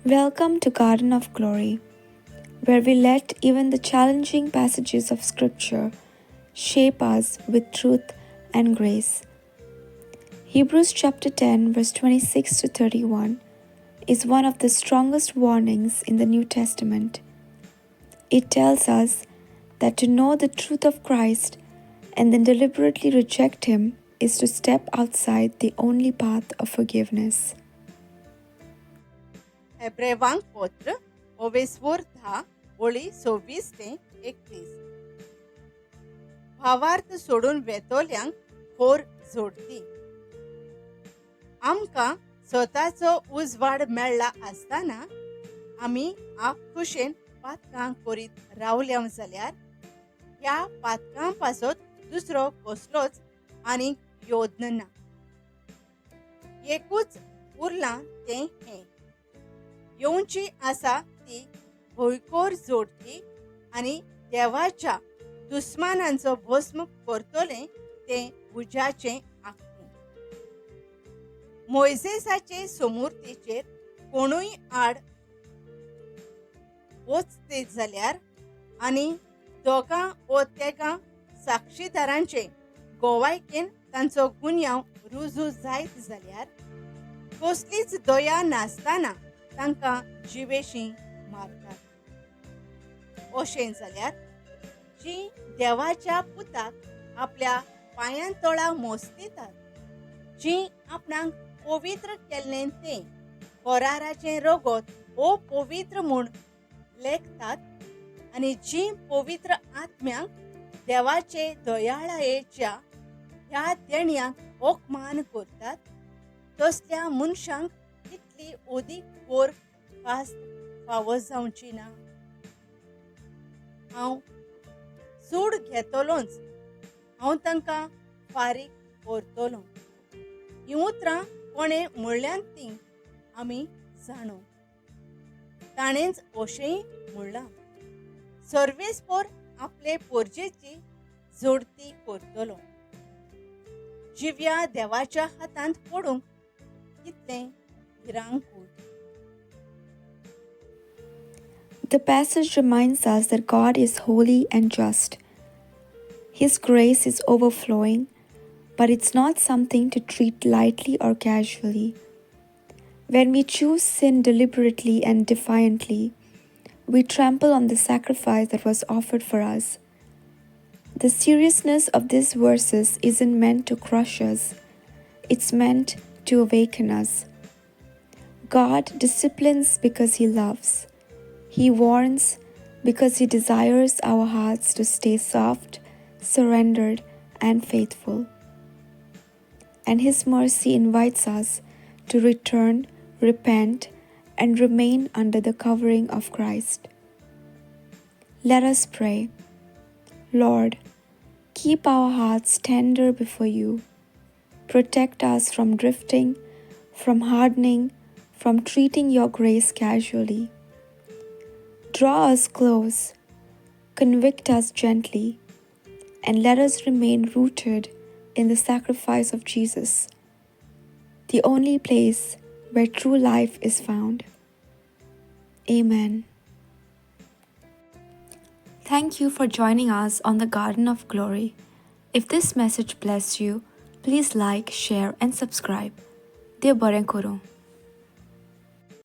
Welcome to Garden of Glory, where we let even the challenging passages of Scripture shape us with truth and grace. Hebrews chapter 10, verse 26 to 31 is one of the strongest warnings in the New Testament. It tells us that to know the truth of Christ and then deliberately reject Him is to step outside the only path of forgiveness. हेब्रेवांक पत्र ओवेस्वोर 10 ओळी 26 ते 31. भावार्थ सोडून वेतोल्यांक खोर जोडती. आमकां स्वताचो उजवाड मेळ्ळा आसतना आमी आपखुशेन पातकां करीत रावल्या जाल्यार ह्या पातकां पासत दुसरो कसलोच आनीक योद्न ना. एकूच उरलां तें हें, येवची आसा ती भंयकोर जोडती आनी देवाच्या दुस्मानांचो भस्म करतलें तें उज्याचें आगतें. मोयजेसाचे सोमुर्तीचेर कोणूय आड वचते जाल्यार आनी दोगां ओ तेगां साक्षीदारांचे गोवायकेन तांचो गुन्यांव रुजू जायत जाल्यार कसलीच दया नासतना तांकां जिवेशी मारतात. अशें जाल्यार जी देवाच्या पुताक आपल्या पांयां तळा मोस्तितात, जी आपणाक पवित्र केल्लें तें कराराचें रगत ओ पवित्र म्हूण लेखतात आनी जी पवित्र आत्म्यांक देवाचे दयाळायेच्या ह्या देण्याक ओकमान करतात, तसल्या मनशांक कितली अदीक कोर खास फावो जावची ना. हांव सूड घेतलोंच, हांव तांकां फारीक करतलो. हीं उतरां कोणें म्हणल्यांत तीं आमी जाणो. ताणेंच अशेंय म्हणलां, सर्वेस्पोर आपले पोरजेची जोडती करतलो. जिव्या देवाच्या हातांत पडूंक कितलें भिरांकूळ. The passage reminds us that God is holy and just. His grace is overflowing, but it's not something to treat lightly or casually. When we choose sin deliberately and defiantly, we trample on the sacrifice that was offered for us. The seriousness of these verses isn't meant to crush us, it's meant to awaken us. God disciplines because He loves. He warns because He desires our hearts to stay soft, surrendered, and faithful. And His mercy invites us to return, repent, and remain under the covering of Christ. Let us pray. Lord, keep our hearts tender before you. Protect us from drifting, from hardening, from treating your grace casually. Draw us close, convict us gently, and let us remain rooted in the sacrifice of Jesus, the only place where true life is found. Amen. Thank you for joining us on the Garden of Glory. If this message blessed you, please like, share, and subscribe. Dev बरें करूं.